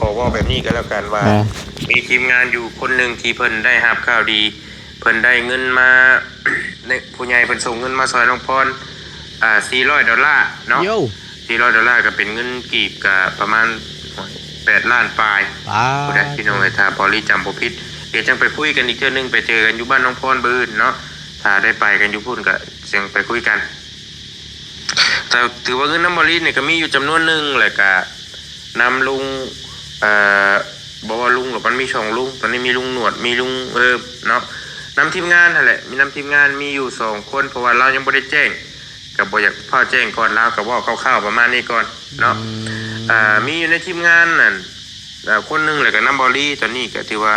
ຂໍເວົ້າແບບນີ້ກໍແລ້ວກັນວ່າ ເອີ ມີທີມງານຢູ່ຄົນໜຶ່ງທີ່ເພິ່ນໄດ້ຮັບຂ່າວດີ ເພິ່ນໄດ້ເງິນມາ ໃນ ຜູ້ໃຫຍ່ເພິ່ນສົ່ງເງິນມາຊ່ອຍນ້ອງພອນ ອ່າ ສີ່ຮ້ອຍດອນລາເນາະ ໂຢ ສີ່ຮ້ອຍດອນລາ ກໍເປັນເງິນກີບກໍປະມານ ໂອ້ຍ ແປດລ້ານປາຍ ປາດ ຜູ້ໃດ ພີ່ນ້ອງເອີຍ ຖ້າບໍ່ລີຈຳບໍ່ຜິດ ດຽວຈັ່ງໄປຄຸຍກັນອີກເທື່ອໜຶ່ງ ໄປເຈີກັນຢູ່ບ້ານນ້ອງພອນມື້ອື່ນເນາະ ຖ້າໄດ້ໄປກັນຢູ່ພຸ້ນກໍຈັ່ງໄປຄຸຍກັນ. ແຕ່ຖືວ່າເງິນນຳບໍ່ລີນີ້ກໍມີຢູ່ຈຳນວນໜຶ່ງ ແລ້ວກໍນຳລຸງ ເອີ ບໍ່ວ່າລຸງດອກ ມັນມີສອງລຸງ ຕອນນີ້ມີລຸງໜວດ ມີລຸງເອີບເນາະ ນຳທີມງານຫັ້ນແຫຼະ ມີນຳທີມງານ ມີຢູ່ສອງຄົນ ເພາະວ່າລາວຍັງບໍ່ໄດ້ແຈ້ງ ກໍບໍ່ຢາກຟ້າວແຈ້ງກ່ອນ ລາວກໍເວົ້າຄ່າວໆປະມານນີ້ກ່ອນເນາະ ອືມ ອ່າ ມີຢູ່ໃນທີມງານນັ້ນ ເອີ ຄົນໜຶ່ງ ແລ້ວກໍນຳເບົາລີ ຕອນນີ້ກໍຖືວ່າ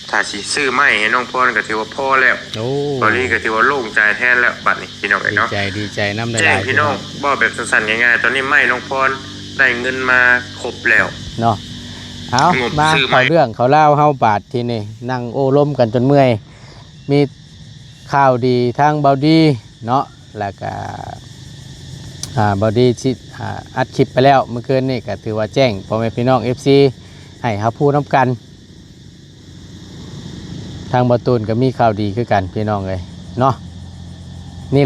ຖ້າຊິຊື້ໄມ້ໃຫ້ນ້ອງພອນກໍຖືວ່າພໍແລ້ວ ໂອ້ ເບົາລີກໍຖືວ່າໂລ່ງໃຈແທນແລ້ວ ບັດນີ້ພີ່ນ້ອງເອີຍເນາະ ດີໃຈ ດີໃຈນຳຫຼາຍໆ ແຈ້ງພີ່ນ້ອງ ພີ່ນ້ອງ ເວົ້າແບບສັ້ນໆ ງ່າຍໆ ຕອນນີ້ໄມ້ນ້ອງພອນໄດ້ເງິນມາຄົບແລ້ວເນາະ ເອົາ ງົບ ມາ ຊື້ໄມ້ ເຂົ້າເລື່ອງເຂົ້າລາວເຮົາບາດທີນີ້ ນັ່ງໂອ້ລົມກັນຈົນເມື່ອຍ ມີຂ່າວດີທາງເບົາລີເນາະ ແລ້ວກະ ອ່າ ເບົາລີຊິ ອ່າ ອັດຄລິບໄປແລ້ວ ມື້ຄືນນີ້ກໍຖືວ່າແຈ້ງພໍ່ແມ່ພີ່ນ້ອງເອັຟຊີໃຫ້ຮັບຮູ້ນຳກັນ ທາງເບົາຕູນກໍມີຂ່າວດີຄືກັນພີ່ນ້ອງເອີຍເນາະ ນີ້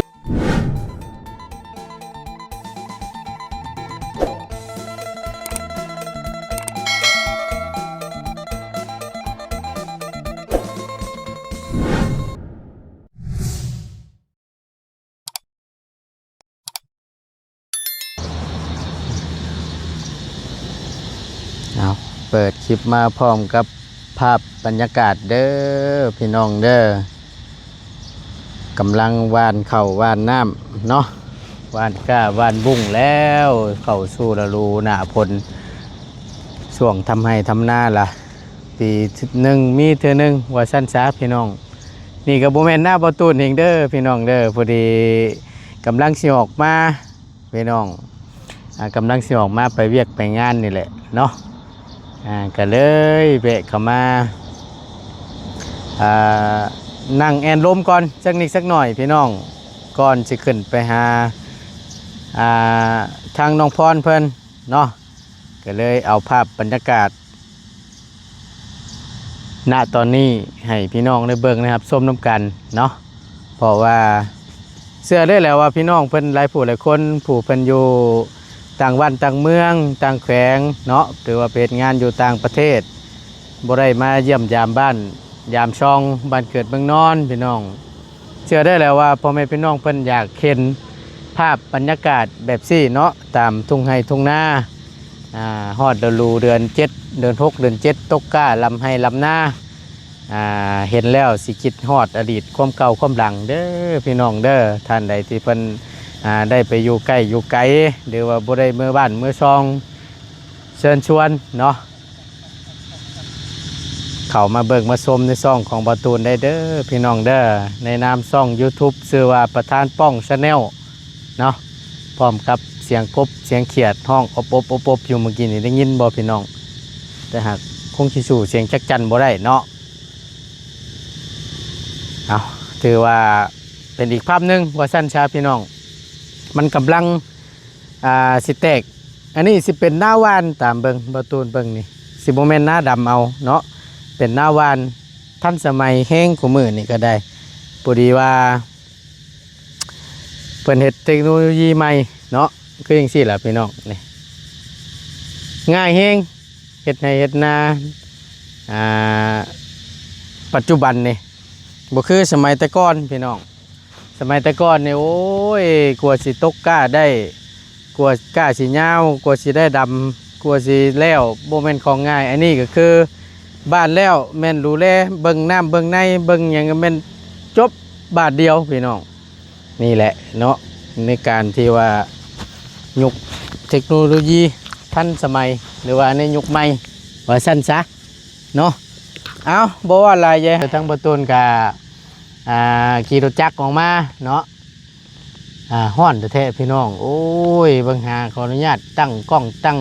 ເອົາ ເປີດຄລິບມາພ້ອມກັບພາບບັນຍາກາດເດີພີ່ນ້ອງເດີ ກຳລັງຫວ່ານເຂົ້າຫວ່ານນ້ຳເນາະ ຫວ່ານກ້າຫວ່ານບຸ້ງແລ້ວ ເຂົ້າສູ່ລະດູໜ້າຝົນ ຊ່ວງທຳໄຮ່ທຳນາລະ ປີໜຶ່ງມີເທື່ອໜຶ່ງວ່າຊັ້ນຊະພີ່ນ້ອງ. ນີ້ກໍບໍ່ແມ່ນນາເບົາຕູນເອງເດີພີ່ນ້ອງເດີ ພໍດີກຳລັງຊິອອກມາພີ່ນ້ອງ ອ່າ ກຳລັງຊິອອກມາໄປວຽກໄປງານນີ້ແຫຼະເນາະ ອ່າ ກໍເລີຍແວະເຂົ້າມາ ອ່າ ນັ່ງແອ່ນລົມກ່ອນຈັກນິດຈັກໜ້ອຍພີ່ນ້ອງ ກ່ອນຊິຂຶ້ນໄປຫາ ອ່າ ທາງນ້ອງພອນເພິ່ນເນາະ ກໍເລີຍເອົາພາບບັນຍາກາດ ນະຕອນນີ້ໃຫ້ພີ່ນ້ອງໄດ້ເບິ່ງໄດ້ຮັບຊົມນຳກັນເນາະ ເພາະວ່າເຊື່ອໄດ້ແລ້ວວ່າພີ່ນ້ອງເພິ່ນຫຼາຍຜູ້ຫຼາຍຄົນ ຜູ້ເພິ່ນຢູ່ຕ່າງບ້ານຕ່າງເມືອງຕ່າງແຂວງເນາະ ຫຼືວ່າໄປເຮັດງານຢູ່ຕ່າງປະເທດ ບໍ່ໄດ້ມາຢ້ຽມຢາມບ້ານຢາມຊ່ອງ ບ້ານເກີດເມືອງນອນພີ່ນ້ອງ. ເຊື່ອໄດ້ແລ້ວວ່າພໍ່ແມ່ພີ່ນ້ອງເພິ່ນຢາກເຫັນພາບບັນຍາກາດແບບຊີ້ເນາະ ຕາມທົ່ງໄຮ່ທົ່ງນາ ອ່າ ຮອດລະດູເດືອນເຈັດ ເດືອນຫົກ ເດືອນເຈັດ ຕົກກ້າລຳໄຮ່ລຳນາ ອ່າ ເຫັນແລ້ວຊິຄິດຮອດອະດີດຄວາມເກົ່າຄວາມຫຼັງເດີພີ່ນ້ອງເດີ. ທ່ານໃດທີ່ເພິ່ນ ອ່າ ໄດ້ໄປຢູ່ໃກ້ຢູ່ໄກ ຫຼືວ່າບໍ່ໄດ້ເມືອບ້ານເມືອຊ່ອງ ເຊີນຊວນເນາະ ເຂົ້າມາເບິ່ງມາຊົມໃນຊ່ອງຂອງບ່າວຕູນໄດ້ເດີພີ່ນ້ອງເດີ ໃນນາມຊ່ອງຢູທູບຊື່ວ່າປະທານປ້ອງແຊນແນວເນາະ ພ້ອມກັບສຽງກົບສຽງຂຽດຮ້ອງອົບໆ ອົບໆ ຢູ່ເມື່ອກີ້ນີ້ ໄດ້ຍິນບໍ່ພີ່ນ້ອງ? ແຕ່ຫາກຄົງຊິສູ້ສຽງຈັກຈັ່ນບໍ່ໄດ້ເນາະ. ເອົາ ຖືວ່າເປັນອີກພາບໜຶ່ງວ່າຊັ້ນຊະພີ່ນ້ອງ ມັນກຳລັງ ອ່າ ຊິແຕກ ອັນນີ້ຊິເປັນນາຫວ່ານ ຕາມເບິ່ງ ບ່າວຕູນເບິ່ງນີ້ ຊິບໍ່ແມ່ນນາດຳເອົາເນາະ ເປັນນາຫວ່ານທັນສະໄໝແຮງ ຄູ່ມື້ນີ້ກໍໄດ້ ພໍດີວ່າເພິ່ນເຮັດເຕັກໂນໂລຢີໃໝ່ເນາະ ຄືຈັ່ງຊີ້ລະພີ່ນ້ອງ ນີ້ ງ່າຍແຮງ ເຮັດໄຮ່ເຮັດນາ ອ່າ ປັດຈຸບັນນີ້ ບໍ່ຄືສະໄໝແຕ່ກ່ອນພີ່ນ້ອງ. ສະໄໝແຕ່ກ່ອນນີ້ ໂອ້ຍ ກວ່າຊິຕົກກ້າໄດ້ ກວ່າກ້າຊິຍາວ ກວ່າຊິໄດ້ດຳ ກວ່າຊິແລ້ວ ບໍ່ແມ່ນຂອງງ່າຍ. ອັນນີ້ກໍຄືບາດແລ້ວແມ່ນດູແລ ເບິ່ງນ້ຳເບິ່ງໃນ ເບິ່ງຫຍັງກໍແມ່ນຈົບບາດດຽວພີ່ນ້ອງ. ນີ້ແຫຼະເນາະ ໃນການທີ່ວ່າຍຸກເຕັກໂນໂລຢີທັນສະໄໝ ຫຼືວ່າໃນຍຸກໃໝ່ວ່າຊັ້ນຊະ ເນາະ. ເອົ້າ ບໍ່ເວົ້າຫຼາຍ ທາງບ່າວຕູນກະ ອ່າ ຂີ່ລົດຈັກອອກມາເນາະ ອ່າ ຮ້ອນແທ້ໆ ພີ່ນ້ອງ. ໂອ້ຍ ເບິ່ງຫາ ຂໍອະນຸຍາດຕັ້ງກ້ອງ ຕັ້ງ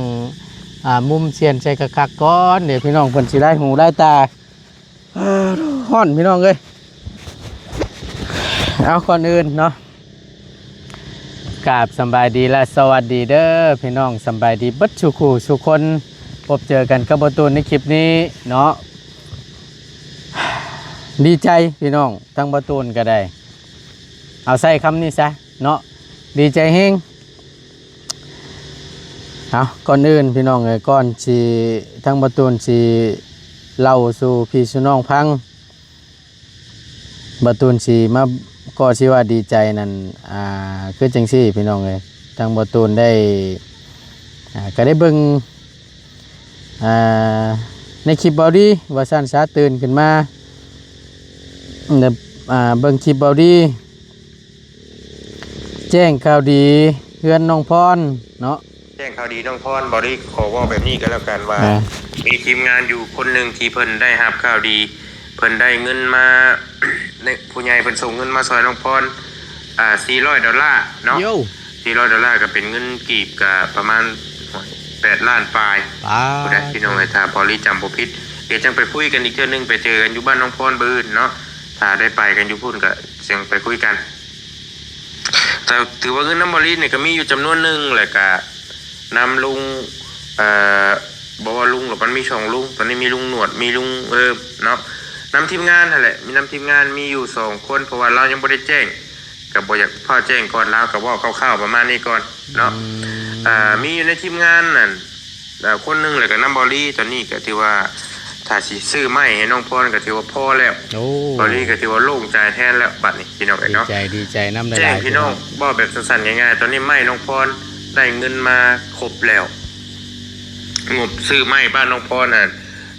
ອ່າ ມຸມຊຽນໃສ່ຄັກໆ ກ່ອນ ດຽວພີ່ນ້ອງເພິ່ນຊິລາຍຫູລາຍຕາ. ຮ້ອນພີ່ນ້ອງເອີຍ. ເອົາ ກ່ອນອື່ນເນາະ ກາບສຳບາຍດີ ແລະ ສະຫວັດດີເດີພີ່ນ້ອງ ສຳບາຍດີເບິດສູ່ຄູ່ສູ່ຄົນ ພົບເຈີກັນກັບບ່າວຕູນໃນຄລິບນີ້ເນາະ. ດີໃຈພີ່ນ້ອງ, ທັງບ່າວຕູນກໍໄດ້ ເອົາໃຊ້ຄຳນີ້ຊະເນາະ, ດີໃຈແຮງ. ເອົາ ກ່ອນອື່ນພີ່ນ້ອງເອີຍ, ກ່ອນຊິ ທັງບ່າວຕູນຊິເລົ່າສູ່ພີ່ສູ່ນ້ອງຟັງ, ບ່າວຕູນຊິມາ ກໍຊິວ່າດີໃຈນັ້ນ ອ່າ ຄືຈັ່ງຊີ້ພີ່ນ້ອງເອີຍ, ທາງບ່າວຕູນໄດ້ ອ່າ ກໍໄດ້ເບິ່ງ ອ່າ ໃນຄລິບເບົາດີວ່າຊັ້ນຊະ, ຕື່ນຂຶ້ນມາ ແລ້ວ ອ່າ ເບິ່ງຄລິບເບົາດີ ແຈ້ງຂ່າວດີເຮືອນນ້ອງພອນເນາະ. ແຈ້ງຂ່າວດີນ້ອງພອນ, ເບົາດີຂໍເວົ້າແບບນີ້ກໍແລ້ວກັນວ່າ ອ່າ ມີທີມງານຢູ່ຄົນໜຶ່ງທີ່ເພິ່ນໄດ້ຮັບຂ່າວດີ, ເພິ່ນໄດ້ເງິນມາ ໃນ ຜູ້ໃຫຍ່ເພິ່ນສົ່ງເງິນມາຊ່ອຍນ້ອງພອນ ອ່າ ສີ່ຮ້ອຍດອນລາເນາະ. ໂຢ ສີ່ຮ້ອຍດອນລາກໍເປັນເງິນກີບກໍປະມານແປດລ້ານປາຍ ປາດ ຜູ້ໃດພີ່ນ້ອງເອີຍ, ຖ້າເບົາດີຈຳບໍ່ຜິດ. ດຽວຈັ່ງໄປຄຸຍກັນອີກເທື່ອໜຶ່ງ, ໄປເຈີກັນຢູ່ບ້ານນ້ອງພອນມື້ອື່ນເນາະ, ຖ້າໄດ້ໄປກັນຢູ່ພຸ້ນກໍຈັ່ງໄປຄຸຍກັນ. ແຕ່ຖືວ່າເງິນນຳເບົາລີນີ້ກໍມີຢູ່ຈຳນວນໜຶ່ງ, ແລ້ວກໍນຳລຸງ ເອີ ບໍ່ວ່າລຸງດອກ, ມັນມີສອງລຸງ, ຕອນນີ້ມີລຸງໜວດ ມີລຸງເອີເນາະ, ນຳທີມງານຫັ້ນແຫຼະ, ມີນຳທີມງານ ມີຢູ່ສອງຄົນ, ເພາະວ່າລາວຍັງບໍ່ໄດ້ແຈ້ງ, ກໍບໍ່ຢາກຟ້າວແຈ້ງກ່ອນ, ລາວກໍເວົ້າຄ່າວໆປະມານນີ້ກ່ອນເນາະ. ອືມ ເອີ ມີຢູ່ໃນທີມງານນັ້ນ ເອີ ຄົນໜຶ່ງ ແລ້ວກໍນຳເບົາລີ. ຕອນນີ້ກໍຖືວ່າ ຖ້າຊິຊື້ໄມ້ໃຫ້ນ້ອງພອນກໍຖືວ່າພໍແລ້ວ. ໂອ້ ເບົາລີກໍຖືວ່າໂລ່ງໃຈແທນແລ້ວບັດນີ້ ພີ່ນ້ອງເອີຍເນາະ. ດີໃຈ ດີໃຈນຳຫຼາຍໆ ແຈ້ງພີ່ນ້ອງ ພີ່ນ້ອງ ເວົ້າແບບສັ້ນໆ ງ່າຍໆ, ຕອນນີ້ໄມ້ນ້ອງພອນໄດ້ເງິນມາຄົບແລ້ວ, ງົບຊື້ໄມ້ບ້ານນ້ອງພອນນັ້ນ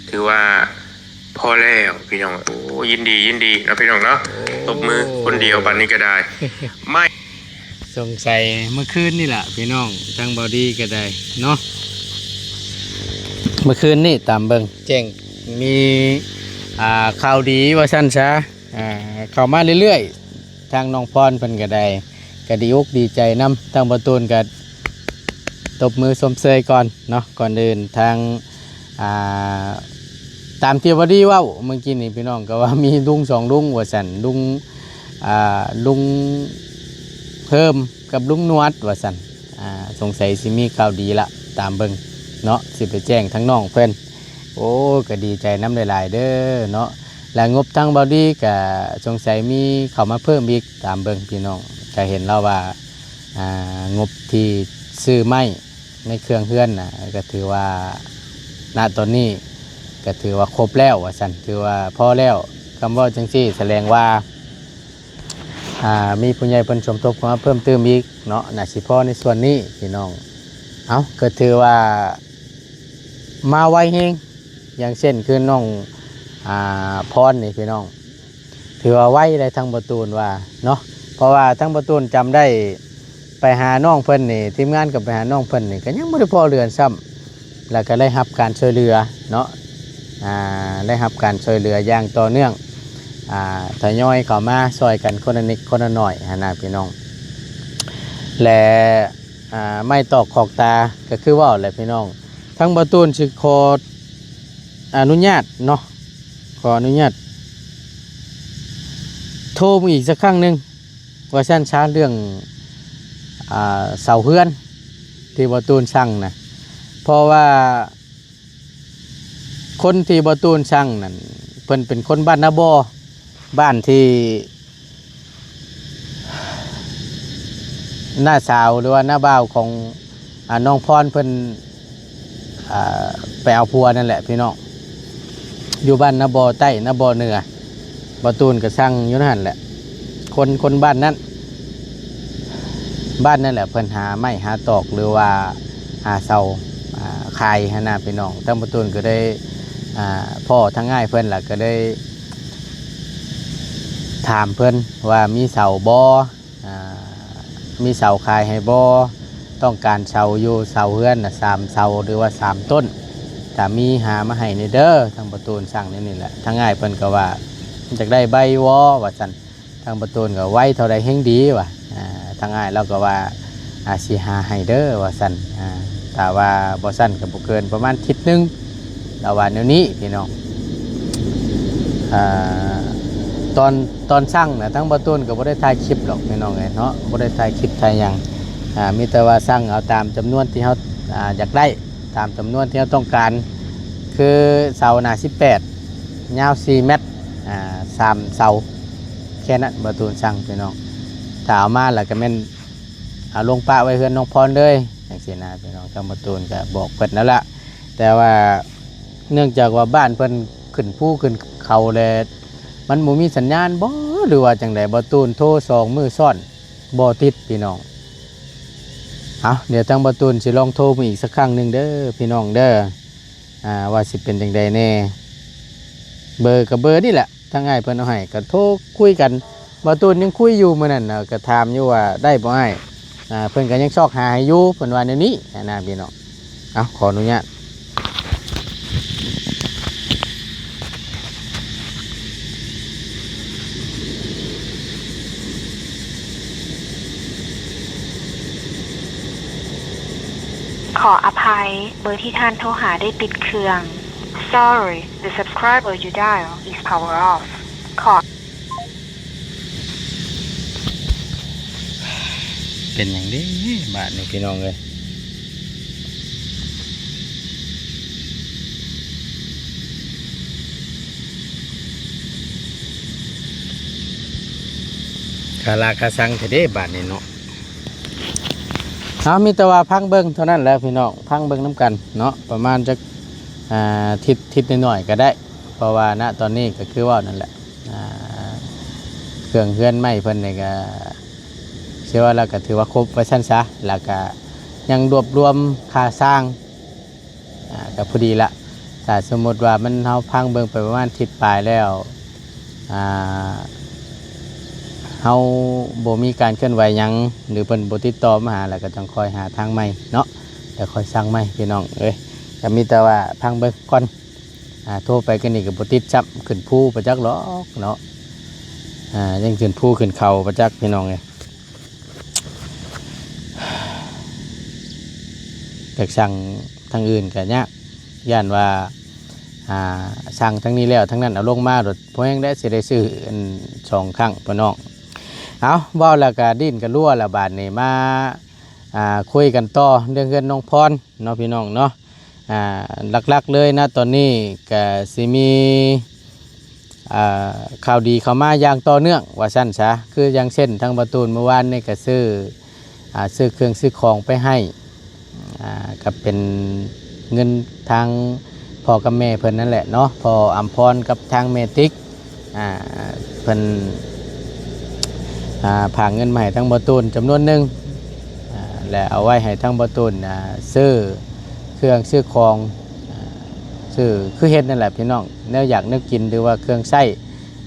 ຖືວ່າພໍແລ້ວ ພີ່ນ້ອງ. ໂອ້ ຍິນດີ ຍິນດີເນາະ ພີ່ນ້ອງເນາະ. ໂອ້ ຕົບມືຄົນດຽວບັດນີ້ກໍໄດ້ ໄມ້ ສົງໄສມື້ຄືນນີ້ລະພີ່ນ້ອງ, ທາງເບົາດີກໍໄດ້ເນາະ, ມື້ຄືນນີ້ຕາມເບິ່ງແຈ້ງມີ ອ່າ ຂ່າວດີວ່າຊັ້ນຊະ, ອ່າ ເຂົ້າມາເລື້ອຍໆ. ທາງນ້ອງພອນເພິ່ນກໍໄດ້ ກໍດີອົກດີໃຈນຳ, ທາງບ່າວຕູນກໍຕົບມືຊົມເຊີຍກ່ອນເນາະ. ກ່ອນອື່ນທາງ ອ່າ ຕາມທີ່ເບົາດີເວົ້າມື້ກີ້ນີ້ ພີ່ນ້ອງ, ກໍວ່າມີລຸງສອງລຸງວ່າຊັ້ນ, ລຸງ ອ່າ ລຸງເພີ່ມກັບລຸງໜວດວ່າຊັ້ນ. ອ່າ ສົງໄສຊິມີຂ່າວດີລະ, ຕາມເບິ່ງເນາະ, ຊິໄປແຈ້ງທາງນ້ອງເພິ່ນ. ໂອ້ ກໍດີໃຈນຳຫຼາຍໆເດີເນາະ. ແລະ ງົບທາງເບົາດີກໍສົງໄສມີເຂົ້າມາເພີ່ມອີກ, ຕາມເບິ່ງພີ່ນ້ອງ. ກໍເຫັນລາວວ່າ ອ່າ ງົບທີ່ຊື້ໄມ້ ໃນເຄື່ອງເຮືອນນະ ກໍຖືວ່າ ນະຕອນນີ້ກໍຖືວ່າຄົບແລ້ວວ່າຊັ້ນ, ຖືວ່າພໍແລ້ວ. ຄຳເວົ້າຈັ່ງຊີ້ສະແດງວ່າ ອ່າ ມີຜູ້ໃຫຍ່ເພິ່ນສົມທົບເຂົ້າມາເພີ່ມຕື່ມອີກເນາະ, ໜ້າຊິພໍໃນສ່ວນນີ້ພີ່ນ້ອງ. ເອົ້າ ກໍຖືວ່າມາໄວແຮງ, ຢ່າງເຊັ່ນຄືນ້ອງ ອ່າ ພອນນີ້ພີ່ນ້ອງ ຖືວ່າໄວໄດ໋ ທາງບ່າວຕູນວ່າເນາະ, ເພາະວ່າທາງບ່າວຕູນຈຳໄດ້ ໄປຫານ້ອງເພິ່ນນີ້ ທີມງານກໍໄປຫານ້ອງເພິ່ນນີ້ ກໍຍັງບໍ່ໄດ້ພໍເດືອນຊ້ຳ, ແລ້ວກໍໄດ້ຮັບການຊ່ວຍເຫຼືອເນາະ, ອ່າ ໄດ້ຮັບການຊ່ວຍເຫຼືອຢ່າງຕໍ່ເນື່ອງ, ອ່າ ທະຍອຍເຂົ້າມາຊ່ອຍກັນຄົນລະນິດຄົນລະໜ້ອຍຫັ້ນນະພີ່ນ້ອງ. ແລະ ອ່າ ໄມ້ຕອກຂອກຕາ ກໍຄືເວົ້າແຫຼະພີ່ນ້ອງ, ທາງບ່າວຕູນຊິຂໍອະນຸຍາດເນາະ, ຂໍອະນຸຍາດໂທມາອີກສັກຄັ້ງໜຶ່ງ ວ່າຊັ້ນຊະ, ເລື່ອງ ອ່າ ເສົາເຮືອນທີ່ບ່າວຕູນສັ່ງນະ, ເພາະວ່າຄົນທີ່ບ່າວຕູນສັ່ງນັ້ນ ເພິ່ນເປັນຄົນບ້ານນາບໍ່, ບ້ານທີ່ ນ້າສາວ ຫຼືວ່ານ້າບ່າວຂອງ ອ່າ ນ້ອງພອນເພິ່ນ ອ່າ ໄປເອົາຜົວນັ້ນແຫຼະພີ່ນ້ອງ, ຢູ່ບ້ານນາບໍ່ໃຕ້ ນາບໍ່ເໜືອ. ບ່າວຕູນກໍສັ່ງຢູ່ນັ້ນແຫຼະ, ຄົນ ຄົນບ້ານນັ້ນ ບ້ານນັ້ນແຫຼະ ເພິ່ນຫາໄມ້ຫາຕອກ ຫຼືວ່າຫາເສົາ ອ່າ ຂາຍຫັ້ນນະພີ່ນ້ອງ. ທາງບ່າວຕູນກໍໄດ້ ອ່າ ພໍ້ທາງອ້າຍເພິ່ນລະ ກໍໄດ້ຖາມເພິ່ນວ່າມີເສົາບໍ່? ອ່າ ມີເສົາຂາຍໃຫ້ບໍ່? ຕ້ອງການເສົາຢູ່ເສົາເຮືອນນະ ສາມເສົາ ຫຼືວ່າສາມຕົ້ນ, ຖ້າມີຫາມາໃຫ້ແດ່ເດີ. ທາງບ່າວຕູນສັ່ງແນວນີ້ແຫຼະ, ທາງອ້າຍເພິ່ນກໍວ່າ ຢາກໄດ້ໄວວໍ ວ່າຊັ້ນ, ທາງບ່າວຕູນກໍໄວເທົ່າໃດແຮ່ງດີວ່າ. ອ່າ ທາງອ້າຍລາວກໍວ່າ ອ່າ ຊິຫາໃຫ້ເດີວ່າຊັ້ນ, ອ່າ ຖ້າວ່າບໍ່ຊັ້ນກໍບໍ່ເກີນປະມານທິດໜຶ່ງ ລາວວ່າແນວນີ້ພີ່ນ້ອງ. ອ່າ ຕອນ ຕອນສັ່ງນະ ທາງບ່າວຕູນກໍບໍ່ໄດ້ຖ່າຍຄລິບດອກພີ່ນ້ອງເອີຍເນາະ, ບໍ່ໄດ້ຖ່າຍຄລິບຖ່າຍຫຍັງ, ອ່າ ມີແຕ່ວ່າສັ່ງເອົາຕາມຈຳນວນທີ່ເຮົາ ອ່າ ຢາກໄດ້, ຕ ຕາມຈຳນວນທີ່ເຮົາຕ້ອງການ ຄືເສົາໜ້າສິບແປດ ຍາວສີ່ແມັດ ອ່າ ສາມເສົາ ແຄ່ນັ້ນ ບ່າວຕູນສັ່ງພີ່ນ້ອງ. ຖ້າເອົາມາແລ້ວກໍແມ່ນເອົາລົງປະໄວ້ເຮືອນນ້ອງພອນເລີຍ ຈັ່ງຊີ້ນະພີ່ນ້ອງ. ທາງບ່າວຕູນກໍບອກເພິ່ນແລ້ວລະ ແຕ່ວ່າເນື່ອງຈາກວ່າບ້ານເພິ່ນຂຶ້ນພູຂຶ້ນເຂົາແລ້ວ ມັນບໍ່ມີສັນຍານບໍ ຫຼືວ່າຈັ່ງໃດ ບ່າວຕູນໂທສອງມື້ຊ້ອນ ບໍ່ຕິດພີ່ນ້ອງ. ເອົາ ດຽວທາງບ່າວຕູນຊິລອງໂທເບິ່ງອີກສັກຄັ້ງໜຶ່ງເດີພີ່ນ້ອງເດີ ອ່າ ວ່າຊິເປັນຈັ່ງໃດແດ່. ເບີກໍເບີນີ້ແຫຼະ ທາງອ້າຍເພິ່ນເອົາໃຫ້ ກໍໂທຄຸຍກັນ. ບ່າວຕູນຍັງຄຸຍຢູ່ມື້ນັ້ນນະ ກໍຖາມຢູ່ວ່າໄດ້ບໍ່ອ້າຍ ອ່າ ເພິ່ນກໍຍັງຊອກຫາໃຫ້ຢູ່ ເພິ່ນວ່າແນວນີ້ນະພີ່ນ້ອງ. ເອົາ ຂໍອະນຸຍາດ. ຂໍອະໄພ, ເບີທີ່ທ່ານໂທຫາໄດ້ປິດເຄື່ອງ. Sorry, the subscriber you dial is power off. ຂໍ ເປັນຫຍັງເດ້ບາດນີ້ພີ່ນ້ອງເອີຍ. ຄາລາຄາຊັງແທ້ເດ້ບາດນີ້ເນາະ. ເອົາ ມີແຕ່ວ່າຟັງເບິ່ງເທົ່ານັ້ນແຫຼະພີ່ນ້ອງ ຟັງເບິ່ງນຳກັນເນາະ ປະມານຈັກ ອ່າ ທິດ ທິດໜ້ອຍໆກໍໄດ້ ເພາະວ່ານະຕອນນີ້ກໍຄືເວົ້ານັ້ນແຫຼະ ອ່າ ເຄື່ອງເຮືອນໄມ້ເພິ່ນນີ້ກໍຖືວ່າ ແລ້ວກໍຖືວ່າຄົບວ່າຊັ້ນຊະ ແລ້ວກໍຍັງລວບລວມຄ່າຊ່າງ ອ່າ ກໍພໍດີລະ. ຖ້າສົມມຸດວ່າມັນ ເຮົາຟັງເບິ່ງໄປປະມານທິດປາຍແລ້ວ ອ່າ ເຮົາບໍ່ມີການເຄື່ອນໄຫວຫຍັງ ຫຼືເພິ່ນບໍ່ຕິດຕໍ່ມາຫາ ແລ້ວກໍຈັ່ງຄ່ອຍຫາທາງໃໝ່ເນາະ ແລ້ວຄ່ອຍສັ່ງໃໝ່ພີ່ນ້ອງເອີຍ. ກໍມີແຕ່ວ່າຟັງເບິ່ງກ່ອນ ອ່າ ໂທໄປກໍນີ້ກໍບໍ່ຕິດຊ້ຳ ຂຶ້ນພູປະຈັກຫຼອກເນາະ ອ່າ ຍັງຂຶ້ນພູຂຶ້ນເຂົາປະຈັກພີ່ນ້ອງເອີຍ. ຢາກສັ່ງທາງອື່ນກໍຍາກ ຢ້ານວ່າ ອ່າ ສັ່ງທາງນີ້ແລ້ວ ທາງນັ້ນເອົາລົງມາໂລດ ພໍແຮງແລ້ວ ຊິໄດ້ຊື້ອັນສອງຄັ້ງພີ່ນ້ອງ. ເອົາ ເວົ້າແລ້ວກໍດີ້ນກໍຮົ່ວແລ້ວ ບາດນີ້ມາ ອ່າ ຄຸຍກັນຕໍ່ເລື່ອງເຮືອນນ້ອງພອນເນາະພີ່ນ້ອງເນາະ. ອ່າ ຫຼັກໆເລີຍນະຕອນນີ້ກໍຊິມີ ອ່າ ຂ່າວດີເຂົ້າມາຢ່າງຕໍ່ເນື່ອງວ່າຊັ້ນຊະ ຄືຢ່າງເຊັ່ນ ທາງບ່າວຕູນມື້ວານນີ້ກໍຊື້ ອ່າ ຊື້ເຄື່ອງຊື້ຂອງໄປໃຫ້ ອ່າ ກໍເປັນເງິນທາງພໍ່ກັບແມ່ເພິ່ນນັ້ນແຫຼະເນາະ ພໍ່ອຳພອນກັບທາງແມ່ຕິກ ອ່າ ເພິ່ນ ອ່າ ຝາກເງິນມາໃຫ້ທາງບ່າວຕູນຈຳນວນໜຶ່ງ ອ່າ ແລະເອົາໄວ້ໃຫ້ທາງບ່າວຕູນ ອ່າ ຊື້ເຄື່ອງຊື້ຂອງ ອ່າ ຊື້ ຄືເຮັດນັ້ນແຫຼະພີ່ນ້ອງ ແນວຢາກແນວກິນ ຫຼືວ່າເຄື່ອງໃຊ້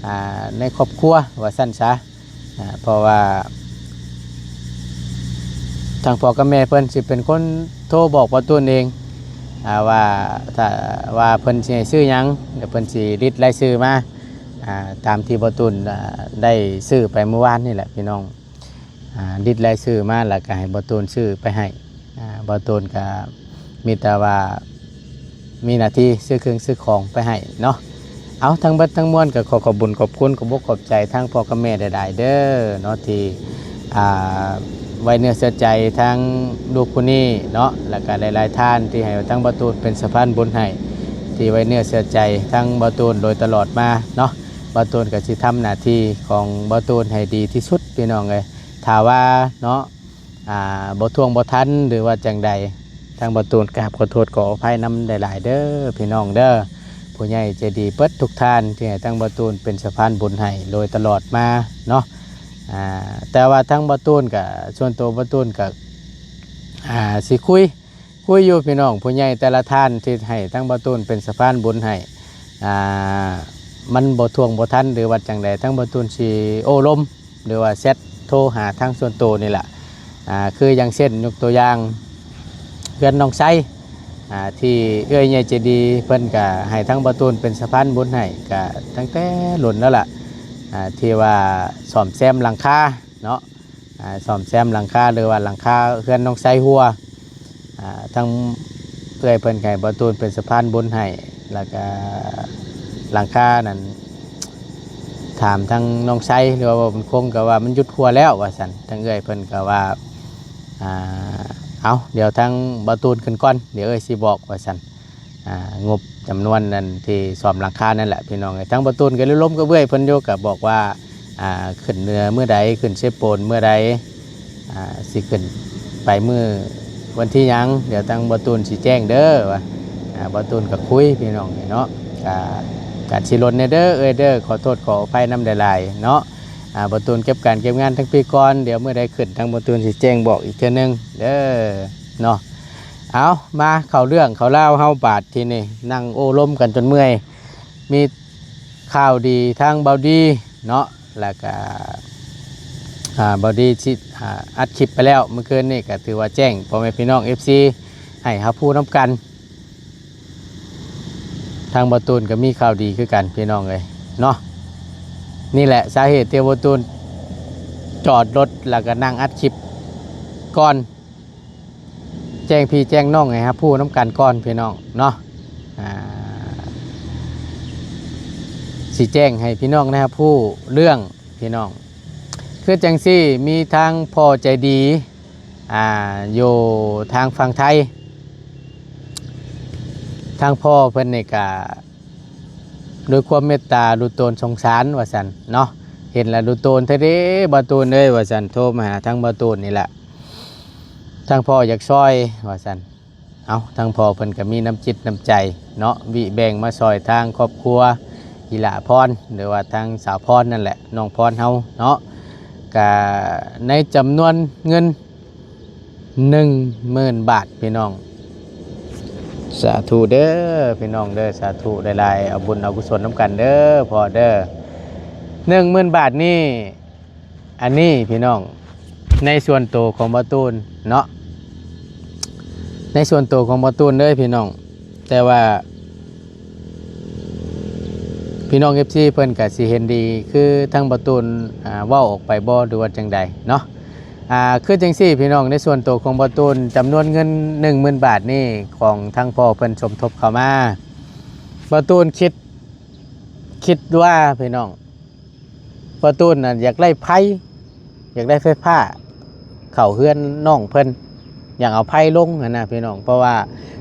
ອ່າ ໃນຄອບຄົວວ່າຊັ້ນຊະ. ອ່າ ເພາະວ່າທາງພໍ່ກັບແມ່ເພິ່ນຊິເປັນຄົນໂທບອກບ່າວຕູນເອງ ອ່າ ວ່າ ຖ້າວ່າເພິ່ນຊິໃຫ້ຊື້ຫຍັງ ແລ້ວເພິ່ນຊິລິດລາຍຊື່ມາ ອ່າ ຕາມທີ່ບ່າວຕູນ ອ່າ ໄດ້ຊື້ໄປມື້ວານນີ້ແຫຼະພີ່ນ້ອງ. ອ່າ ລິດລາຍຊື່ມາ ແລ້ວກໍໃຫ້ບ່າວຕູນຊື້ໄປໃຫ້ ອ່າ ບ່າວຕູນກໍມີແຕ່ວ່າມີໜ້າທີ່ຊື້ເຄື່ອງຊື້ຂອງໄປໃຫ້ເນາະ. ເອົາ ທັງເບິດທັງມວນກໍຂໍຂອບບຸນຂອບຄຸນ ຂອບອົກຂອບໃຈທາງພໍ່ກັບແມ່ຫຼາຍໆເດີເນາະ ທີ່ ອ່າ ໄວ້ເນື້ອເຊື່ອໃຈທາງລູກຜູ້ນີ້ເນາະ ແລ້ວກໍຫຼາຍໆທ່ານທີ່ໃຫ້ທາງບ່າວຕູນເປັນສະພານບຸນໃຫ້ ທີ່ໄວ້ເນື້ອເຊື່ອໃຈທາງບ່າວຕູນໂດຍຕະຫຼອດມາເນາະ. ບ່າວຕູນກໍຊິທຳໜ້າທີ່ຂອງບ່າວຕູນໃຫ້ດີທີ່ສຸດພີ່ນ້ອງເອີຍ. ຖ້າວ່າເນາະ ອ່າ ບໍ່ທ່ວງບໍ່ທັນ ຫຼືວ່າຈັ່ງໃດ ທາງບ່າວຕູນກາບຂໍໂທດຂໍອະໄພນຳຫຼາຍໆເດີພີ່ນ້ອງເດີ. ຜູ້ໃຫຍ່ໃຈດີເບິດທຸກທ່ານທີ່ໃຫ້ທາງບ່າວຕູນເປັນສະພານບຸນໃຫ້ໂດຍຕະຫຼອດມາເນາະ. ອ່າ ແຕ່ວ່າທາງບ່າວຕູນກະ ສ່ວນໂຕບ່າວຕູນກະ ອ່າ ຊິຄຸຍ ຄຸຍຢູ່ພີ່ນ້ອງ ຜູ້ໃຫຍ່ແຕ່ລະທ່ານທີ່ໃຫ້ທາງບ່າວຕູນເປັນສະພານບຸນໃຫ້ ອ່າ ມັນບໍ່ທ່ວງບໍ່ທັນ ຫຼືວ່າຈັ່ງໃດ ທາງບ່າວຕູນຊິໂອ້ລົມ ຫຼືວ່າແຊັດໂທຫາທາງສ່ວນໂຕນີ້ລະ. ອ່າ ຄືຢ່າງເຊັ່ນ ຍົກຕົວຢ່າງ ເຮືອນນ້ອງໄຊ ອ່າ ທີ່ເອື້ອຍໃຫຍ່ໃຈດີເພິ່ນກະໃຫ້ທາງບ່າວຕູນເປັນສະພານບຸນໃຫ້ ກະຕັ້ງແຕ່ດົນແລ້ວລະ ອ່າ ທີ່ວ່າສ້ອມແຊມຫຼັງຄາເນາະ. ອ່າ ສ້ອມແຊມຫຼັງຄາ ຫຼືວ່າຫຼັງຄາເຮືອນນ້ອງໄຊຮົ່ວ ອ່າ ທາງເອື້ອຍເພິ່ນໃຫ້ບ່າວຕູນເປັນສະພານບຸນໃຫ້ ແລ້ວກະຫຼັງຄານັ້ນ ຖາມທາງນ້ອງໄຊ ຫຼືວ່າບ່າວບຸນຄົງ ກໍວ່າມັນຢຸດຮົ່ວແລ້ວວ່າຊັ້ນ. ທາງເອື້ອຍເພິ່ນກໍວ່າ ອ່າ ເອົາ ດຽວທາງບ່າວຕູນຂຶ້ນກ່ອນ ດຽວເອື້ອຍຊິບອກວ່າຊັ້ນ. ອ່າ ງົບຈຳນວນນັ້ນທີ່ສ້ອມຫຼັງຄານັ້ນແຫຼະພີ່ນ້ອງເອີຍ. ທາງບ່າວຕູນກໍລົມກັບເອື້ອຍເພິ່ນຢູ່ ກໍບອກວ່າ ອ່າ ຂຶ້ນເໜືອມື້ໃດ ຂຶ້ນເຊໂປນມື້ໃດ ອ່າ ຊິຂຶ້ນໄປມື້ວັນທີຫຍັງ ດຽວທາງບ່າວຕູນຊິແຈ້ງເດີວ່າ. ອ່າ ບ່າວຕູນກໍຄຸຍພີ່ນ້ອງເນາະ. ກະ ກະຊິຫຼົ່ນແດ່ເດີເອື້ອຍເດີ ຂໍໂທດຂໍອະໄພນຳຫຼາຍໆເນາະ. ອ່າ ບ່າວຕູນເກັບການເກັບງານທັງປີກ່ອນ ດຽວມື້ໃດຂຶ້ນທາງບ່າວຕູນຊິແຈ້ງບອກອີກເທື່ອໜຶ່ງເດີເນາະ. ເອົາ ມາເຂົ້າເລື່ອງເຂົ້າລາວເຮົາບາດທີນີ້ ນັ່ງໂອ້ລົມກັນຈົນເມື່ອຍ. ມີຂ່າວດີທາງບ່າວດີເນາະ ແລ້ວກະ ອ່າ ບ່າວດີຊິ ອ່າ ອັດຄລິບໄປແລ້ວມື້ຄືນນີ້ ກະຖືວ່າແຈ້ງພໍ່ແມ່ພີ່ນ້ອງເອັຟຊີໃຫ້ຮັບຮູ້ນຳກັນ. ທາງບ່າວຕູນກໍມີຂ່າວດີຄືກັນພີ່ນ້ອງເອີຍເນາະ. ນີ້ແຫຼະສາເຫດທີ່ບ່າວຕູນຈອດລົດ ແລ້ວກໍນັ່ງອັດຄລິບກ່ອນ ແຈ້ງພີ່ແຈ້ງນ້ອງໃຫ້ຮັບຮູ້ນຳກັນກ່ອນພີ່ນ້ອງເນາະ. ອ່າ ຊິແຈ້ງໃຫ້ພີ່ນ້ອງໄດ້ຮັບຮູ້ເລື່ອງພີ່ນ້ອງ ຄືຈັ່ງຊີ້ ມີທາງພໍ່ໃຈດີ ອ່າ ຢູ່ທາງຝັ່ງໄທ ທາງພໍ່ເພິ່ນນີ້ກະ ດ້ວຍຄວາມເມດຕາລຸໂຕນສົງສານວ່າຊັ້ນເນາະ. ເຫັນແລ້ວລຸໂຕນແທ້ເດ້ບ່າວຕູນເອີຍວ່າຊັ້ນ ໂທມາຫາທາງບ່າວຕູນນີ້ແຫຼະ ທາງພໍ່ຢາກຊ່ອຍວ່າຊັ້ນ. ເອົາ ທາງພໍ່ເພິ່ນກໍມີນ້ຳຈິດນ້ຳໃຈເນາະ ວິແບ່ງມາຊ່ອຍທາງຄອບຄົວອີ່ຫຼ້າພອນ ຫຼືວ່າທາງສາວພອນນັ້ນແຫຼະ ນ້ອງພອນເຮົາເນາະ. ກະໃນຈຳນວນເງິນ ໜຶ່ງໝື່ນບາດພີ່ນ້ອງ. ສາທຸເດີພີ່ນ້ອງເດີ ສາທຸຫຼາຍໆ ເອົາບຸນເອົາກຸສົນນຳກັນເດີພໍ່ເດີ. ໜຶ່ງໝື່ນບາດນີ້ ອັນນີ້ພີ່ນ້ອງ ໃນສ່ວນໂຕຂອງບ່າວຕູນເນາະ ໃນສ່ວນໂຕຂອງບ່າວຕູນເດີພີ່ນ້ອງ. ແຕ່ວ່າພີ່ນ້ອງເອັຟຊີເພິ່ນກະຊິເຫັນດີຄືທາງບ່າວຕູນ ອ່າ ເວົ້າອອກໄປບໍ່ ຫຼືວ່າຈັ່ງໃດເນາະ. ອ່າ ຄືຈັ່ງຊີ້ພີ່ນ້ອງ ໃນສ່ວນໂຕຂອງບ່າວຕູນ ຈຳນວນເງິນໜຶ່ງໝື່ນບາດນີ້ ຂອງທາງພໍ່ເພິ່ນສົມທົບເຂົ້າມາ ບ່າວຕູນຄິດ ຄິດວ່າພີ່ນ້ອງ ພໍ່ຕູນນະຢາກໄດ້ໄຟ ຢາກໄດ້ໄຟຟ້າເຂົ້າເຮືອນນ້ອງເພິ່ນ ຢາກເອົາໄຟລົງຫັ້ນນະພີ່ນ້ອງ. ເພາະວ່າ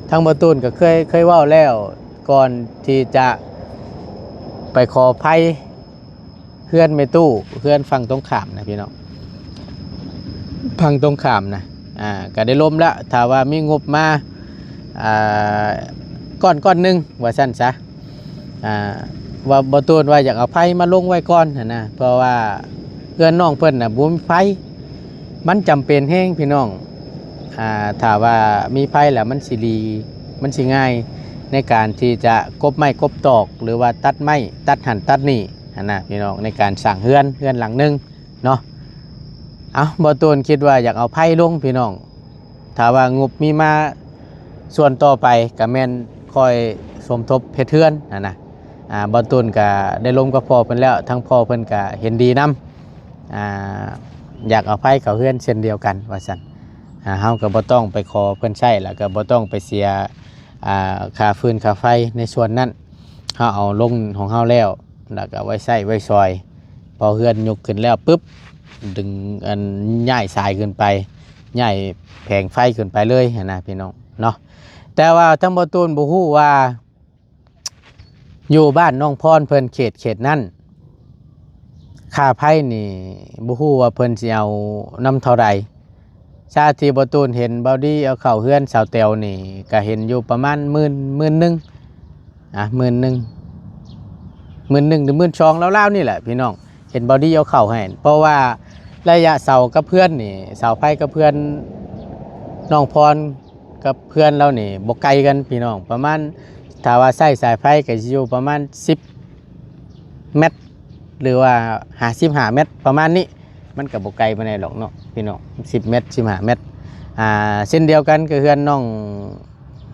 ທາງພໍ່ຕູນກໍເຄີຍ ເຄີຍເວົ້າແລ້ວ ກ່ອນທີ່ຈະໄປຂໍໄຟເຮືອນແມ່ຕູ້ ເຮືອນຝັ່ງຕົງຂ້າມນະພີ່ນ້ອງ ຝັ່ງຕົງຂ້າມນະ ອ່າ ກໍໄດ້ລົມແລ້ວ ຖ້າວ່າມີງົບມາ ອ່າ ກ້ອນ ກ້ອນໜຶ່ງວ່າຊັ້ນຊະ ອ່າ ວ່າ ບ່າວຕູນວ່າຢາກເອົາໄຟມາລົງໄວ້ກ່ອນຫັ້ນນະ ເພາະວ່າເຮືອນນ້ອງເພິ່ນນະບໍ່ມີໄຟ ມັນຈຳເປັນແຮງພີ່ນ້ອງ. ອ່າ ຖ້າວ່າມີໄຟແລ້ວມັນຊິດີ ມັນຊິງ່າຍໃນການທີ່ຈະກົບໄມ້ກົບຕອກ ຫຼືວ່າຕັດໄມ້ ຕັດຫັ້ນຕັດນີ້ຫັ້ນນະພີ່ນ້ອງ ໃນການສ້າງເຮືອນ ເຮືອນຫຼັງໜຶ່ງເນາະ. ເອົາ ບ່າວຕູນຄິດວ່າຢາກເອົາໄຟລົງພີ່ນ້ອງ ຖ້າວ່າງົບມີມາສ່ວນຕໍ່ໄປ ກະແມ່ນຄ່ອຍສົມທົບເຮັດເຮືອນຫັ້ນນະ. ອ່າ ບ່າວຕູນກະໄດ້ລົມກັບພໍ່ເພິ່ນແລ້ວ ທາງພໍ່ເພິ່ນກະເຫັນດີນຳ ອ່າ ຢາກເອົາໄຟເຂົ້າເຮືອນເຊັ່ນດຽວກັນວ່າຊັ້ນ. ອ່າ ເຮົາກໍບໍ່ຕ້ອງໄປຂໍເພິ່ນໃຊ້ ແລ້ວກໍບໍ່ຕ້ອງໄປເສຍ ອ່າ ຄ່າຟືນຄ່າໄຟໃນສ່ວນນັ້ນ ເຮົາເອົາລົງຂອງເຮົາແລ້ວ ແລ້ວກໍໄວ້ໃຊ້ໄວ້ສອຍ ພໍເຮືອນຍົກຂຶ້ນແລ້ວປຶບ ດຶງ ອັນ ຍ້າຍສາຍຂຶ້ນໄປ ຍ້າຍແຜງໄຟຂຶ້ນໄປເລີຍຫັ້ນນະພີ່ນ້ອງເນາະ. ແຕ່ວ່າທາງບ່າວຕູນບໍ່ຮູ້ວ່າ ຢູ່ບ້ານນ້ອງພອນເພິ່ນເຂດ ເຂດນັ້ນ ຄ່າໄຟນີ້ບໍ່ຮູ້ວ່າເພິ່ນຊິເອົານຳເທົ່າໃດ. ຊາດທີ່ບ່າວຕູນເຫັນບ່າວດີເອົາເຂົ້າເຮືອນສາວແຕວນີ້ ກະເຫັນຢູ່ປະມານໝື່ນ ໝື່ນໜຶ່ງ ອ່າ ໝື່ນໜຶ່ງ ໝື່ນໜຶ່ງ ຫຼື ໝື່ນສອງ ລາວໆນີ້ແຫຼະພີ່ນ້ອງ. ເຫັນບ່າວດີເອົາເຂົ້າໃຫ້ ເພາະວ່າໄລຍະເສົາກັບເຮືອນນີ້ ເສົາໄຟກັບເຮືອນນ້ອງພອນ ກັບເຮືອນລາວນີ້ບໍ່ໄກກັນພີ່ນ້ອງ ປະມານ ຖ້າວ່າໃຊ້ສາຍໄຟກໍຊິຢູ່ປະມານສິບແມັດ ຫຼືວ່າຫ້າສິບຫ້າແມັດ ປະມານນີ້ ມັນກໍບໍ່ໄກປານໃດດອກເນາະພີ່ນ້ອງ ສິບແມັດ ສິບຫ້າແມັດ. ອ່າ ເຊັ່ນດຽວກັນກັບເຮືອນນ້ອງ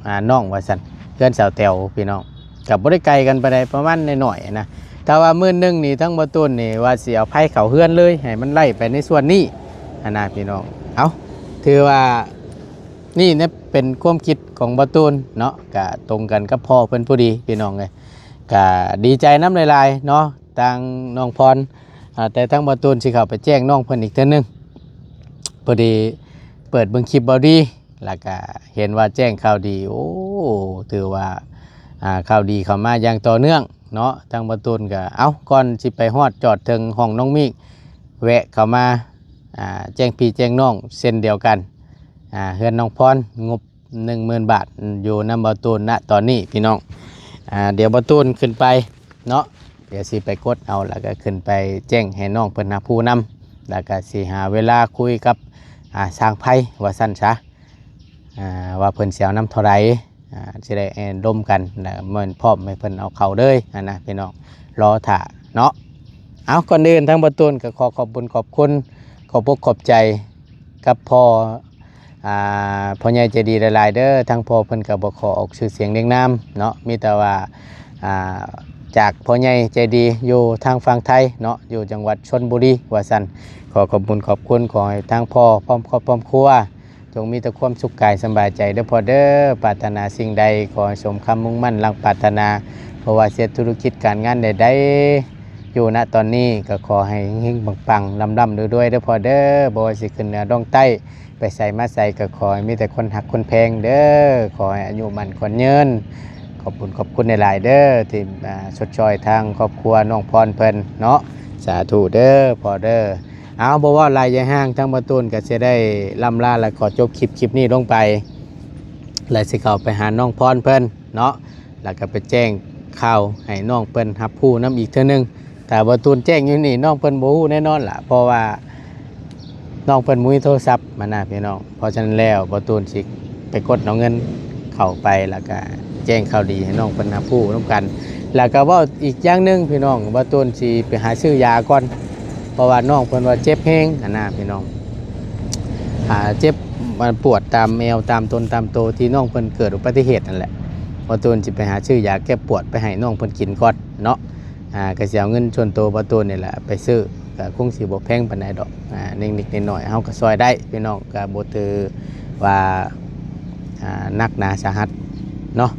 ອ່າ ນ້ອງວ່າຊັ້ນ ເຮືອນສາວແຕວພີ່ນ້ອງ ກໍບໍ່ໄດ້ໄກກັນປານໃດ ປະມານໜ້ອຍໆນະ. ຖ້າວ່າໝື່ນໜຶ່ງນີ້ ທາງບ່າວຕູນນີ້ວ່າຊິເອົາໄຟເຂົ້າເຮືອນເລີຍ ໃຫ້ມັນໄລ່ໄປໃນສ່ວນນີ້ຫັ້ນນະພີ່ນ້ອງ. ເອົາ ຖືວ່າ ນີ້ນະເປັນຄວາມຄິດຂອງບ່າວຕູນເນາະ ກະຕົງກັນກັບພໍ່ເພິ່ນພໍດີພີ່ນ້ອງເອີຍ. ກະດີໃຈນຳຫຼາຍໆເນາະ ທາງນ້ອງພອນ ອ່າ ແຕ່ທາງບ່າວຕູນຊິເຂົ້າໄປແຈ້ງນ້ອງເພິ່ນອີກເທື່ອໜຶ່ງ ພໍດີເປີດເບິ່ງຄລິບບ່າວດີ ແລ້ວກະເຫັນວ່າແຈ້ງຂ່າວດີ ໂອ້ ຖືວ່າ ອ່າ ຂ່າວດີເຂົ້າມາຢ່າງຕໍ່ເນື່ອງເນາະ. ທາງບ່າວຕູນກະ ເອົ້າ ກ່ອນຊິໄປຮອດຈອດເຖິງຫ້ອງນ້ອງມິກ ແວະເຂົ້າມາ ອ່າ ແຈ້ງພີ່ແຈ້ງນ້ອງເຊັ່ນດຽວກັນ. ອ່າ ເຮືອນນ້ອງພອນ ງົບໜຶ່ງໝື່ນບາດ ຢູ່ນຳບ່າວຕູນນະຕອນນີ້ພີ່ນ້ອງ. ອ່າ ດຽວບ່າວຕູນຂຶ້ນໄປເນາະ ດຽວຊິໄປກົດເອົາ ແລ້ວກະຂຶ້ນໄປແຈ້ງໃຫ້ນ້ອງເພິ່ນຮັບຮູ້ນຳ ແລ້ວກະຊິຫາເວລາຄຸຍກັບ ອ່າ ຊ່າງໄພວ່າຊັ້ນຊະ ອ່າ ວ່າເພິ່ນຊິເອົານຳເທົ່າໃດ ອ່າ ຊິໄດ້ແອ່ລົມກັນ ແລ້ວແມ່ນພ້ອມໃຫ້ເພິ່ນເອົາເຂົ້າເລີຍຫັ້ນນະພີ່ນ້ອງ ລໍຖ້າເນາະ. ເອົາ ກ່ອນອື່ນທາງບ່າວຕູນກະຂໍຂອບບຸນຂອບຄຸນ ຂອບອົກຂອບໃຈກັບພໍ່ ອ່າ ພໍ່ໃຫຍ່ໃຈດີຫຼາຍໆເດີ. ທາງພໍ່ເພິ່ນກະບໍ່ຂໍອອກຊື່ສຽງລຽງນາມເນາະ ມີແຕ່ວ່າ ອ່າ ຈາກພໍ່ໃຫຍ່ໃຈດີຢູ່ທາງຝັ່ງໄທເນາະ ຢູ່ຈັງຫວັດຊົນບູລີວ່າຊັ້ນ. ຂໍຂອບບຸນຂອບຄຸນ ຂໍໃຫ້ທາງພໍ່ພ້ອມຄອບພ້ອມຄົວ ຈົ່ງມີແຕ່ຄວາມສຸກກາຍສະບາຍໃຈເດີພໍ່ເດີ. ປາດຖະໜາສິ່ງໃດ ຂໍໃຫ້ສົມຄຳມຸ່ງໝັ້ນດັ່ງປາດຖະໜາ ບໍ່ວ່າເຮັດທຸລະກິດການງານໃດໆ ຢູ່ນະຕອນນີ້ ກໍຂໍໃຫ້ເຮັງໆປັງໆ ລ່ຳໆລວຍໆເດີພໍ່ເດີ. ບໍ່ວ່າຊິຂຶ້ນເໜືອລ່ອງໃຕ້ ໄປໃສມາໃສ ກໍຂໍໃຫ້ມີແຕ່ຄົນຮັກຄົນແພງເດີ. ຂໍໃຫ້ອາຍຸໝັ້ນຂວັນຍືນ. ຂອບຄຸນຂອບຄຸນຫຼາຍໆເດີ ທີ່ ອ່າ ຊົດຊ່ອຍທາງຄອບຄົວນ້ອງພອນເພິ່ນເນາະ. ສາທຸເດີພໍ່ເດີ. ເອົາ ບໍ່ເວົ້າຫຼາຍຢາຍຫ່າງ ທາງບ່າວຕູນກໍຊິໄດ້ລ່ຳລາ ແລະ ຂໍຈົບຄລິບ ຄລິບນີ້ລົງໄປ ແລະ ຊິເຂົ້າໄປຫານ້ອງພອນເພິ່ນເນາະ ແລ້ວກໍໄປແຈ້ງຂ່າວໃຫ້ນ້ອງເພິ່ນຮັບຮູ້ນຳອີກເທື່ອໜຶ່ງ. ຖ້າບ່າວຕູນແຈ້ງຢູ່ນີ້ ນ້ອງເພິ່ນບໍ່ຮູ້ແນ່ນອນລະ ເພາະວ່ານ້ອງເພິ່ນບໍ່ມີໂທລະສັບຫັ້ນນະພີ່ນ້ອງ. ເພາະສະນັ້ນແລ້ວ ບ່າວຕູນຊິໄປກົດເອົາເງິນເຂົ້າໄປ ແລ້ວກະແຈ້ງຂ່າວດີໃຫ້ນ້ອງເພິ່ນຮັບຮູ້ນຳກັນ. ແລ້ວກະເວົ້າອີກຢ່າງໜຶ່ງພີ່ນ້ອງ ບ່າວຕູນຊິໄປຫາຊື້ຢາກ່ອນ ເພາະວ່ານ້ອງເພິ່ນວ່າເຈັບແຮງຫັ້ນນະພີ່ນ້ອງ. ອ່າ ເຈັບ ມັນປວດຕາມແອວ ຕາມຕົນຕາມໂຕ ທີ່ນ້ອງເພິ່ນເກີດອຸບັດຕິເຫດນັ້ນແຫຼະ. ບ່າວຕູນຊິໄປຫາຊື້ຢາແກ້ປວດໄປໃຫ້ນ້ອງເພິ່ນກິນກ່ອນເນາະ. ອ່າ ກໍຊິເອົາເງິນສ່ວນໂຕບ່າວຕູນນີ້ແຫຼະໄປຊື້ ກໍຄົງຊິບໍ່ແພງປານໃດດອກ. ອ່າ ເລັກໆນ້ອຍໆ ເຮົາກໍຊ່ອຍໄດ້ພີ່ນ້ອງ ກໍບໍ່ຖືວ່າ ອ່າ ໜັກໜາສາຫັດເນາະ.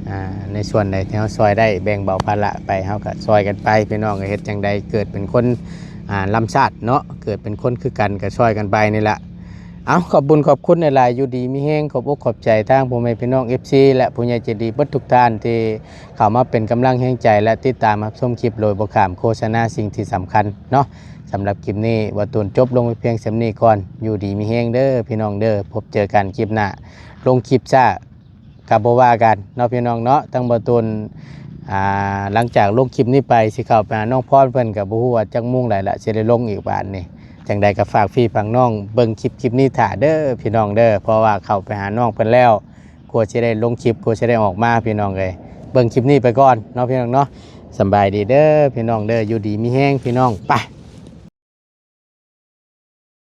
ອ່າ ໃນສ່ວນໃດທີ່ເຮົາຊ່ອຍໄດ້ ແບ່ງເບົາພາລະໄປ ເຮົາກໍຊ່ອຍກັນໄປພີ່ນ້ອງ. ເຮັດຈັ່ງໃດເກີດເປັນຄົນ ອ່າ ລຳຊາດເນາະ ເກີດເປັນຄົນຄືກັນ ກໍຊ່ອຍກັນໄປນີ້ລະ. ເອົາ ຂອບບຸນຂອບຄຸນຫຼາຍໆ ຢູ່ດີມີແຮງ. ຂອບອົກຂອບໃຈທາງພໍ່ແມ່ພີ່ນ້ອງ ເອັຟຊີ ແລະ ຜູ້ໃຫຍ່ໃຈດີເບິດທຸກທ່ານ ທີ່ເຂົ້າມາເປັນກຳລັງແຮງໃຈ ແລະ ຕິດຕາມຮັບຊົມຄລິບໂດຍບໍ່ຂ້າມໂຄສະນາ. ສິ່ງທີ່ສຳຄັນເນາະ ສຳລັບຄລິບນີ້ ບ່າວຕູນຈົບລົງໄປພຽງສ່ຳນີ້ກ່ອນ. ຢູ່ດີມີແຮງເດີພີ່ນ້ອງເດີ ພົບເຈີກັນຄລິບໜ້າ. ລົງຄລິບຊ້າກໍບໍ່ວ່າກັນເນາະພີ່ນ້ອງເນາະ. ທາງບ່າວຕູນ ອ່າ ຫຼັງຈາກລົງຄລິບນີ້ໄປ ຊິເຂົ້າໄປຫານ້ອງພອນເພິ່ນ ກໍບໍ່ຮູ້ວ່າຈັກໂມງໃດລະ ຊິໄດ້ລົງອີກບາດນີ້. ຈັ່ງໃດກໍຝາກພີ່ຝາກນ້ອງເບິ່ງຄລິບ ຄລິບນີ້ຖ້າເດີພີ່ນ້ອງເດີ ເພາະວ່າເຂົ້າໄປຫານ້ອງເພິ່ນແລ້ວ ກວ່າຊິໄດ້ລົງຄລິບ ກວ່າຊິໄດ້ອອກມາພີ່ນ້ອງເອີຍ. ເບິ່ງຄລິບນີ້ໄປກ່ອນເນາະພີ່ນ້ອງເນາະ. ສະບາຍດີເດີພີ່ນ້ອງເດີ ຢູ່ດີມີແຮງພີ່ນ້ອງ. ໄປ